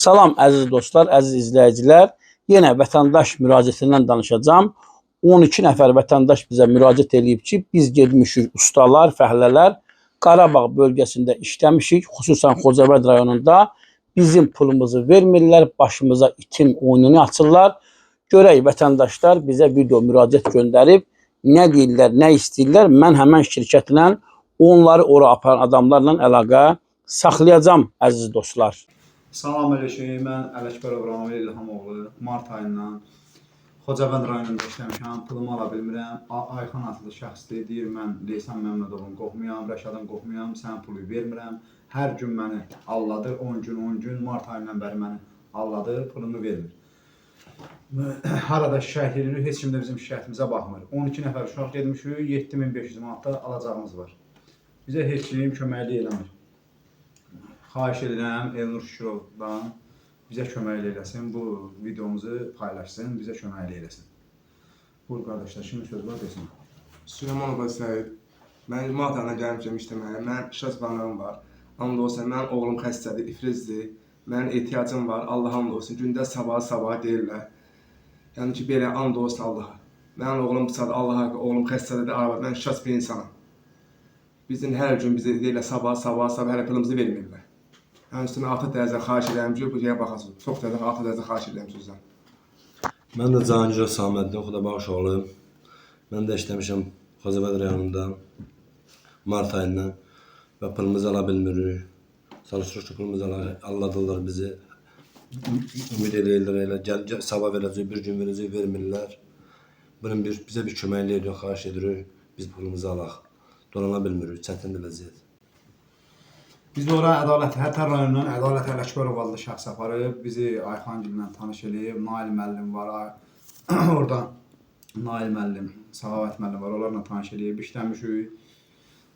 Salam əziz dostlar, əziz izləyicilər. Yenə vətəndaş müraciətindən danışacağam. 12 nəfər vətəndaş bizə müraciət eləyib ki, biz getmişik ustalar, fəhlələr Qarabağ bölgəsində işləmişik, xüsusən Xocavənd rayonunda. Bizim pulumuzu vermirlər, başımıza itin oyununu açırlar. Görək vətəndaşlar bizə video müraciət göndərib, nə deyirlər, nə istəyirlər. Mən həmən şirkətlə onları ora aparan adamlarla əlaqə saxlayacağam əziz dostlar. Salam əleykum, mən Ələkbərov Ramil İlhamoğlu. Mart ayından Xocavənd rayonunda işləmişəm, pulumu ala bilmirəm. Ayxan adlı şəxsdir, deyir mən Leysan Məmmədovun qohumuyam, Rəşadın qohumuyam, sənin pulu vermirəm. Hər gün məni alladır, 10 gün, 10 gün, mart ayından bəri məni alladır, pulumu vermir. Harada şikayət edirik, heç kim də bizim şikayətimizə baxmır. 12 nəfər uşaq getmişik, 7500 manatda alacağımız var. Bizə heç kim köməklik eləmir. Xahiş edirəm Elnur Şükürovdan bizə köməklik eləsin, bu videomuzu paylaşsın, bizə köməklik eləsin. Buyur qardaşlar, kimin söz var desin. Süleymanova Səid. Mən mart ayına gəlmişəm işləməyə. Mənim şəxs banım var. And olsun, mənim oğlum xəstədir, iflicdir. Mənim ehtiyacım var. Allah and olsun. Gündə sabah-sabah deyirlər. Yəni ki, belə and olsun Allaha. Mənim oğlum bu saat Allaha, oğlum xəstədir, arvad. Mən şəxs bir insanam. Bizim hər gün bizə deyirlər sabah, sabah, sabah hələ pulumuzu vermirlər. Yəni üstünə artıq dərəcə xahiş edirəm ki, bu yerə baxasınız. Çox dərəcə, artıq dərəcə xahiş edirəm sizdən. Mən də Cahangirov Saməddin Xudabaxş oğlu. Mən də işləmişəm Xocavənd rayonunda mart ayından və pulumuzu ala bilmirik. Çalışırıq ki, pulumuzu ala, alladırlar bizi. Ümid eləyirlər elə, gəl, gəl, sabah verəcək, bir gün verəcək, vermirlər. Bunun bir, bizə bir köməklik edin, xahiş edirik, biz pulumuzu alaq. Dolana bilmirik, çətindir vəziyyət. Biz ora Ədalət Hətər rayonundan Ədalət Ələkbərov adlı şəxs aparıb, bizi Ayxangillə tanış eləyib, Nail müəllim var, orada Nail müəllim, Səxavət müəllim var, onlarla tanış eləyib, işləmişik.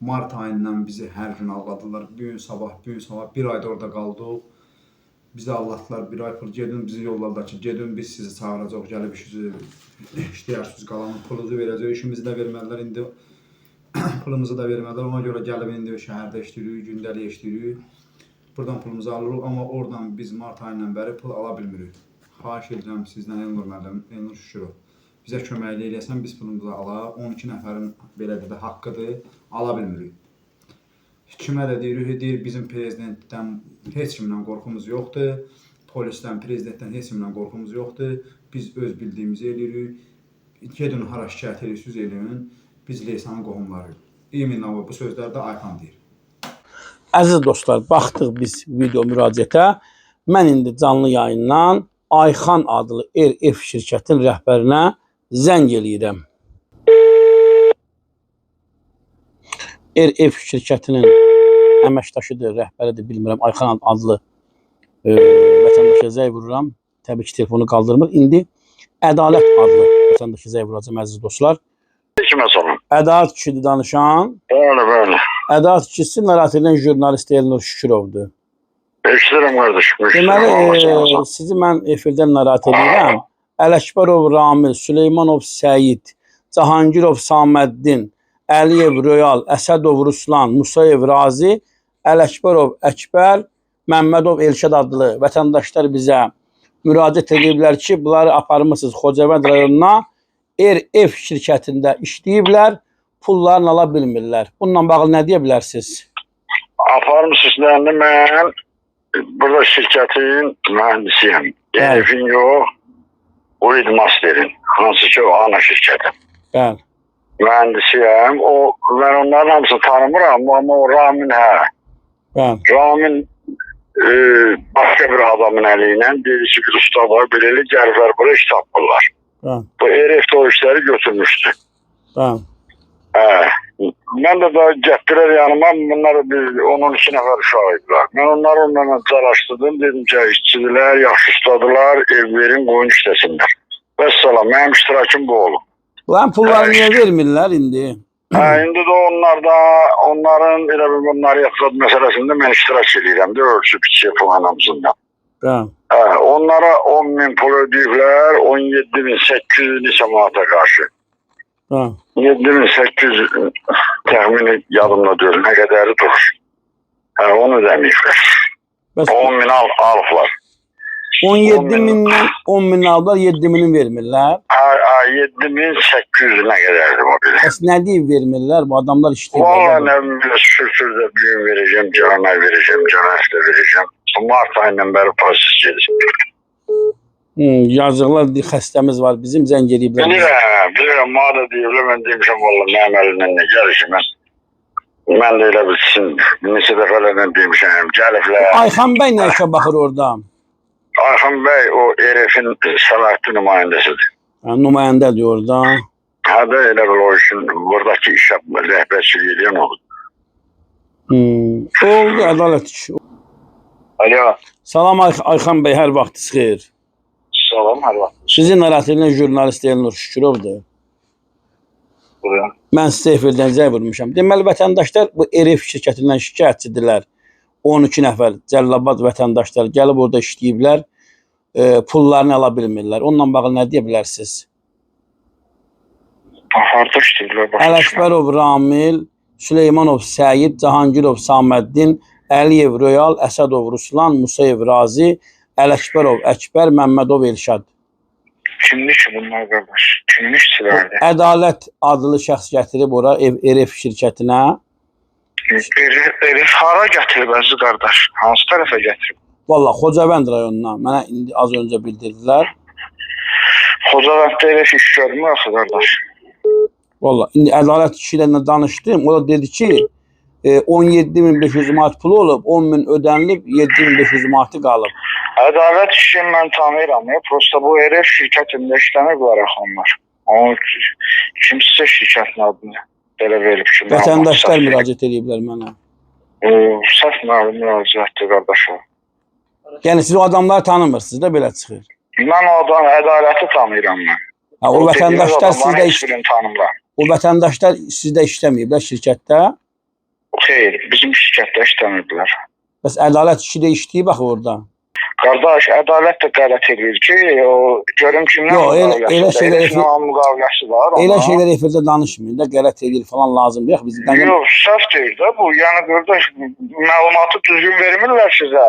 Mart ayından bizi hər gün aldadılar. Bu gün sabah, bu gün sabah, bir ayda orada qaldıq. Bizi aldatdılar, bir ay pul gedin, bizi yolladılar ki, gedin biz sizi çağıracaq, gəlib işinizi işləyərsiniz, qalanın pulunuzu verəcək, işimizi də vermədilər. İndi pulumuzu da vermədilər. Ona görə gəlib indi şəhərdə işləyirik, gündəlik işləyirik. Buradan pulumuzu alırıq, amma oradan biz mart ayından bəri pul ala bilmirik. Xahiş edirəm sizdən Elnur müəllim, Elnur Şükürov. Bizə köməklik eləsən biz pulumuzu alaq. 12 nəfərin belə də haqqıdır, ala bilmirik. Kimə də deyirik, deyir bizim prezidentdən heç kimdən qorxumuz yoxdur. Polisdən, prezidentdən heç kimdən qorxumuz yoxdur. Biz öz bildiyimizi eləyirik. Gedin hara şikayət edirsiniz eləyin. Biz Leysanın qohumlarıyıq. İminlə bu sözləri də Ayxan deyir. Əziz dostlar, baxdıq biz video müraciətə. Mən indi canlı yayından Ayxan adlı RF şirkətin rəhbərinə zəng eləyirəm. RF şirkətinin əməkdaşıdır, rəhbəridir, bilmirəm. Ayxan adlı vətəndaşa zəng vururam. Təbii ki, telefonu qaldırmır. İndi Ədalət adlı vətəndaşa zəng vuracağam əziz dostlar. Kimə salam? Ədalət kişidir danışan. Bəli, bəli. Ədalət kişisi narahat edən jurnalist Elnur Şükürovdur. Eşidirəm qardaşım. Eşidirəm. Deməli, Allah sağ olsun. sizi mən efirdən narahat edirəm. Ələkbərov Ramil, Süleymanov Səyid, Cahangirov Saməddin, Əliyev Royal, Əsədov Ruslan, Musayev Razi, Ələkbərov Əkbər, Məmmədov Elşad adlı vətəndaşlar bizə müraciət ediblər ki, bunları aparmısınız Xocavənd rayonuna RF şirkətində işləyiblər, pullarını ala bilmirlər. Bununla bağlı nə deyə bilərsiniz? Aparmısınız nəndi mən burada şirkətin mühəndisiyəm. Bəli. Elifin yox, Uid Masterin. Hansı ki o ana şirkəti. Bəli. Mühəndisiyəm. O, mən onların hamısını tanımıram, amma o Ramin hə. Bəli. Ramin başqa bir adamın əli ilə dedi ki, bir usta var, belə elə gəliblər bura iş tapmırlar. Bəli. Bu RF o işləri götürmüşdü. Bəli. Hə. Mən də daha gətirər yanıma, bunlar bir 10-12 nəfər uşaq idilər. Mən onları onlarla calaşdırdım, dedim ki, işçidirlər, yaxşı ustadılar, ev verin, qoyun işləsinlər. Vəssalam, mənim iştirakım bu olub. Bunların pullarını niyə vermirlər indi? Hə, indi də onlar da, onların elə bir bunları yatırad məsələsində mən iştirak eləyirəm də, ölçü biçi falan hamısında. Bəli. Hə, onlara 10 min pul ödəyiblər, 17.800 neçə manata qarşı. Bəli. 7800 təxmini yadımda deyil, nə qədəri durur. Hə, onu ödəməyiblər. Bəs 10 min alıblar. 17 mindən 10 min alıblar, 7 minin vermirlər. 7800 nə qədərdir o belə. Bəs nə deyib vermirlər? Bu adamlar işləyir. Vallahi nə bilim, sür də bu gün verəcəm, cana verəcəm, cana həftə verəcəm. Mart ayından bəri proses gedir. Yazıqlar, xəstəmiz var bizim, zəng eləyiblər. Bilirəm, mənə da deyiblər, mən demişəm, vallahi mənim əlimdən nə gəlir ki, mən də elə bilsin, neçə dəfələrlə demişəm, gəliblər. Ayxan bəy nə işə baxır orada? Ayxan bəy o RF-in səlahiyyətli nümayəndəsidir. Hə, nümayəndədir orada. Hə də elə bil o işin, buradakı işə rəhbərçilik edən odur. Oldu, ədalət işi. Alo. Salam Ayxan bəy, hər vaxtınız xeyir. Salam, hər vaxt. Sizi narahat edən jurnalist Elnur Şükürovdur. Buyurun. Mən sizə efirdən zəng vurmuşam. Deməli, vətəndaşlar bu RF şirkətindən şikayətçidirlər. 12 nəfər Cəlilabad vətəndaşları gəlib orada işləyiblər, pullarını ala bilmirlər. Onunla bağlı nə deyə bilərsiniz? Harda işləyirlər? Ələkbərov Ramil, Süleymanov Səyid, Cahangirov Saməddin, Əliyev Royal, Əsədov Ruslan, Musayev Razi, Ələkbərov Əkbər, Məmmədov Elşad. Kimdir ki bunlar qardaş? Kimin işçilərdir? Ədalət adlı şəxs gətirib ora RF şirkətinə. RF hara gətirib əziz qardaş? Hansı tərəfə gətirib? Vallahi Xocavənd rayonuna mənə indi az öncə bildirdilər. Xocavənddə RF iş görmür axı qardaş. Vallahi indi Ədalət kişi ilə danışdım. O da dedi ki, 17.500 manat pulu olub, 10.000 ödənilib, 7.500 manatı qalıb. Ədalət işini mən tanıyıram. Ya. Prosta bu RF şirkətində işləmiblər axı onlar. Onun kimsə şirkətin adını belə verib ki, Vətəndaşlar müraciət ediblər mənə. Səhv müraciətdir qardaş o. Yəni siz o adamları tanımırsınız da belə çıxır. Mən o adam ədaləti tanıyıram mən. Ha, o vətəndaşlar sizdə iş tanımıram. O vətəndaşlar sizdə işləməyiblər şirkətdə. Xeyr, bizim şirkətdə işləmiblər. Bəs ədalət işi də işləyib axı orada. Qardaş, ədalət də qələt eləyir ki, o görüm kimlə Yox, elə şeylər müqaviləsi var. Elə şeylər efirdə danışmayın da, qələt eləyir falan lazım yox bizdən. Yox, səhv deyir də bu. Yəni qardaş, məlumatı düzgün vermirlər sizə.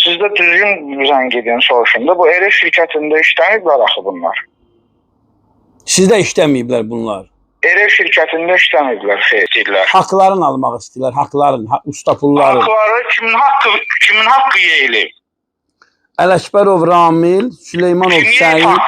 Siz də düzgün zəng edin, soruşun da. Bu RF şirkətində işləmiblər axı bunlar. Sizdə işləməyiblər bunlar. RF şirkətində işləmiblər, xeyr deyirlər. Haqlarını almaq istəyirlər, haqlarını, usta pulları. Haqları kimin haqqı yeyilib? Ələkbərov Ramil, Süleymanov Səyid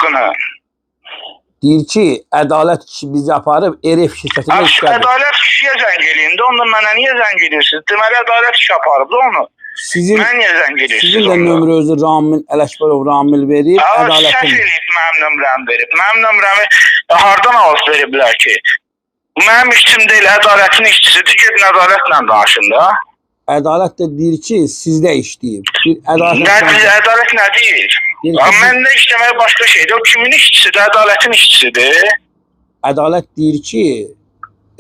deyir ki, ədalət kişi bizi aparıb RF şirkətində işlədir. Ədalət kişiyə zəng eləyin də, onda mənə niyə zəng edirsiniz? Deməli, ədalət kişi aparıb da onu. Sizin, mən niyə zəng edirsiniz? Sizin də nömrə özü Ramil, Ələkbərov Ramil verib, ədalətin. Səhv eləyib, mənim nömrəmi verib. Mənim nömrəmi hardan alıb veriblər ki? Mənim işçim deyil, ədalətin işçisidir. Gedin ədalətlə danışın da. Ədalət də deyir ki, sizdə işləyib. Ədalət nə deyir? Məndə işləmək başqa şeydir. O kimin işçisidir? Ədalətin işçisidir. Ədalət deyir ki...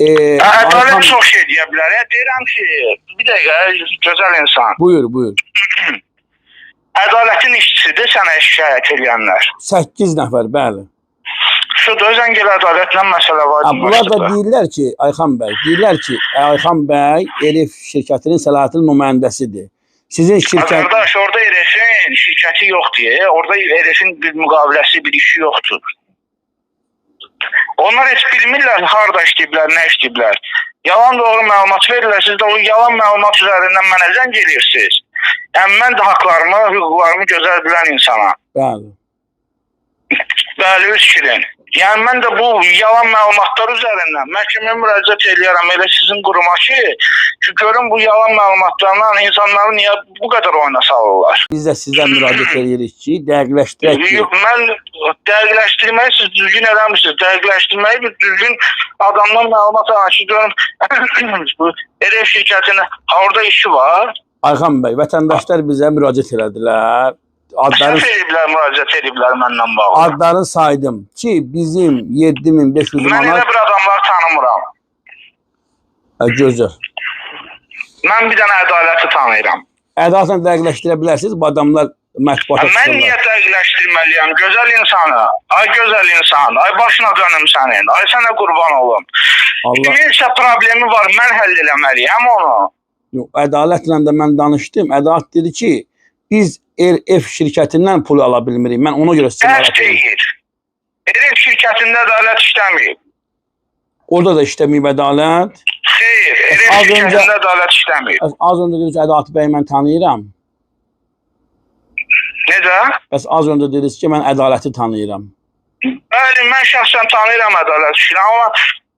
Ədalət çox şey deyə bilər. Deyirəm ki, bir dəqiqə, gözəl insan. Buyur, buyur. Ədalətin işçisidir sənə şikayət eləyənlər. 8 nəfər, bəli. Şudur, zəng elə ədalətlə məsələ var. Bunlar da deyirlər ki, Ayxan bəy, deyirlər ki, Ayxan bəy RF şirkətinin səlahiyyətli nümayəndəsidir. Sizin şirkət... Qardaş, orada RF-in şirkəti yoxdur. Orada RF-in bir müqaviləsi, bir işi yoxdur. Onlar heç bilmirlər harada işləyiblər, nə işləyiblər. Yalan doğru məlumat verirlər. Siz də o yalan məlumat üzərindən mənə zəng eləyirsiniz. Yəni, mən də haqlarımı, hüquqlarımı gözəl bilən insana. Bəli. Bəli, öz kirin. Yəni, mən də bu yalan məlumatlar üzərindən məhkəməyə müraciət eləyərəm elə sizin quruma ki, görün bu yalan məlumatlarla insanları niyə bu qədər oyuna salırlar. Biz də sizə müraciət edirik ki, dəqiqləşdirək ki... Mən dəqiqləşdirməyi siz düzgün eləmişsiniz. Dəqiqləşdirməyi bir düzgün adamdan məlumat alın ki, görün bu RF şirkətinin orada işi var. Ayxan bəy, vətəndaşlar bizə müraciət elədilər. Səhv ediblər, müraciət ediblər məndən bağlı. Adlarını saydım ki, bizim 7500 manat... Mən elə bir adamlar tanımıram. Gözəl. Mən bir dənə ədaləti tanıyıram. Ədalətlə dəqiqləşdirə bilərsiniz, bu adamlar mətbuata çıxırlar. Mən niyə dəqiqləşdirməliyəm? Gözəl insanı, ay gözəl insan, ay başına dönüm sənin, ay sənə qurban olum. Kiminsə problemi var, mən həll eləməliyəm onu. Yox, ədalətlə də mən danışdım. Ədalət dedi ki, Biz RF şirkətindən pulu ala bilmirik. Mən ona görə sizi Tək narahat edirəm. deyir. RF şirkətində ədalət işləmir. Orada da işləməyib ədalət. Xeyr, RF Az öncə- şirkətində ədalət işləmir. Az öncə dediniz Ədalət bəyi mən tanıyıram. Necə? Bəs az öncə dediniz ki, mən ədaləti tanıyıram. Bəli, mən şəxsən tanıyıram ədalət işini, amma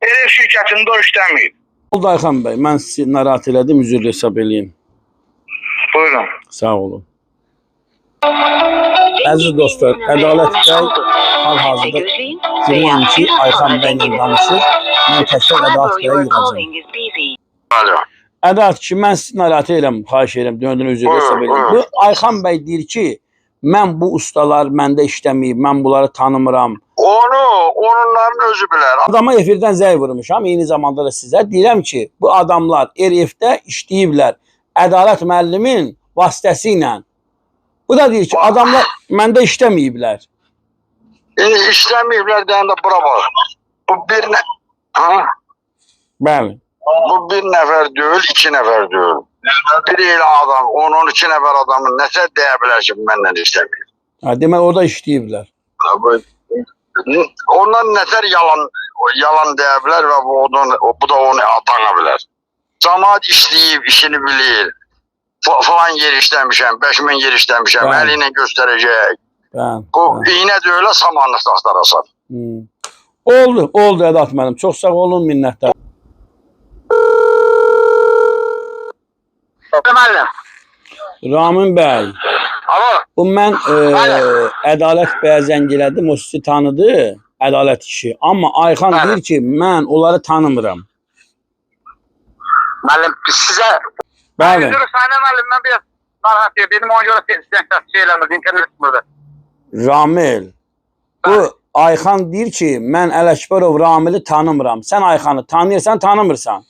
RF şirkətində o işləmir. Oldu Ayxan bəy, mən sizi narahat elədim, üzrlü hesab eləyin. Buyurun. Sağ olun. Əziz dostlar, Ədalət bəy hal-hazırda güman ki, Ayxan bəylə danışır. Mən təkrar Ədalət bəyə yığacam. Alo. Ədalət ki, mən sizi narahat edirəm, xahiş edirəm, dönədin üzrlü hesab eləyin. Bu Ayxan bəy deyir ki, mən bu ustalar məndə işləməyib, mən bunları tanımıram. Onu, onların özü bilər. Adama efirdən zəng vurmuşam, eyni zamanda da sizə deyirəm ki, bu adamlar RF-də işləyiblər. Ədalət müəllimin vasitəsilə. Bu da deyir ki, adamlar məndə işləməyiblər. İşləməyiblər deyəndə bura bax. Bu bir nə... Ha? Bəli. Bu bir nəfər deyil, iki nəfər deyil. Bir elə adam, 10-12 nəfər adamın nəsə deyə bilər ki, mənlə işləmir. Ha, demək orada işləyiblər. Ondan nətər yalan deyə bilər və bu da onu atana bilər. Camaat işləyib, işini bilir. Falan yer işləmişəm, 5000 yer işləmişəm, Bəli. əli ilə göstərəcək. Bəli. Bu bəli. iynə deyil, samanlıqda axtarasan. Hmm. Oldu, oldu Ədalət müəllim. Çox sağ olun, minnətdar. Müəllim. Ramin bəy, Alo. bu mən Ədalət bəyə zəng elədim, o sizi tanıdı, Ədalət kişi. Amma Ayxan Bəli. deyir ki, mən onları tanımıram. Müəllim sizə Bəli. Üzr Sayın müəllim, mən biraz narahat dedim, ona görə sizdən şey eləmir, internet burada. Ramil, bu Ayxan deyir ki, mən Ələkbərov Ramili tanımıram. Sən Ayxanı tanıyırsan, tanımırsan.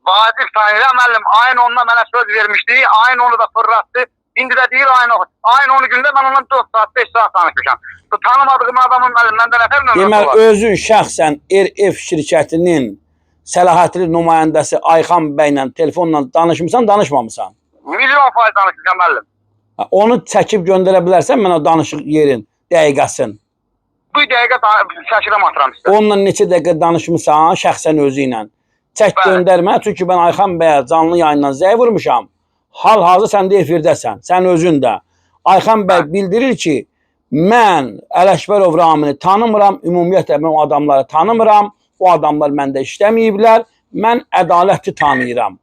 Vacib tanıyıram müəllim, ayın 10-na mənə söz vermişdi, ayın 10-u da fırlatdı. İndi də deyir ayın 10. Ayın 10-u gündə mən ondan 4 saat, 5 saat danışmışam. Bu tanımadığım adamın müəllim məndə nə fərqi Deməli, olar? özün şəxsən RF şirkətinin səlahiyyətli nümayəndəsi Ayxan bəylə telefonla danışmısan, danışmamısan. Milyon faiz danışmışam müəllim. Ha, onu çəkib göndərə bilərsən mənə o danışıq yerin, dəqiqəsin. Bu dəqiqə çəkirəm atıram sizə. Onunla neçə dəqiqə danışmısan şəxsən özü ilə. Çək Bəli. göndərmə, çünki mən Ayxan bəyə canlı yayından zəng vurmuşam. Hal-hazır sən də efirdəsən, sən özün də. Ayxan bəy bildirir ki, mən Ələkbərov Ramini tanımıram, ümumiyyətlə mən o adamları tanımıram, o adamlar məndə işləməyiblər, mən ədaləti tanıyıram.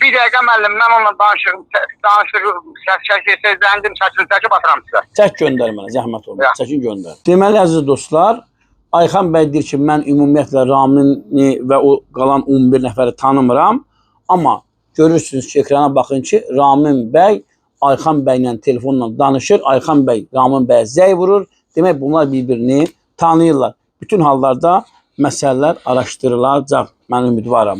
Bir dəqiqə müəllim, mən onunla danışığım, danışığım, zəndim, səsini çəkib atıram sizə. Çək göndər mənə, zəhmət olmaz. Ya. Çəkin göndər. Deməli əziz dostlar, Ayxan bəy deyir ki, mən ümumiyyətlə Ramini və o qalan 11 nəfəri tanımıram, amma görürsünüz ki, ekrana baxın ki, Ramin bəy Ayxan bəylə telefonla danışır, Ayxan bəy Ramin bəyə zəng vurur. Demək bunlar bir-birini tanıyırlar. Bütün hallarda məsələlər araşdırılacaq. Mən ümidvaram.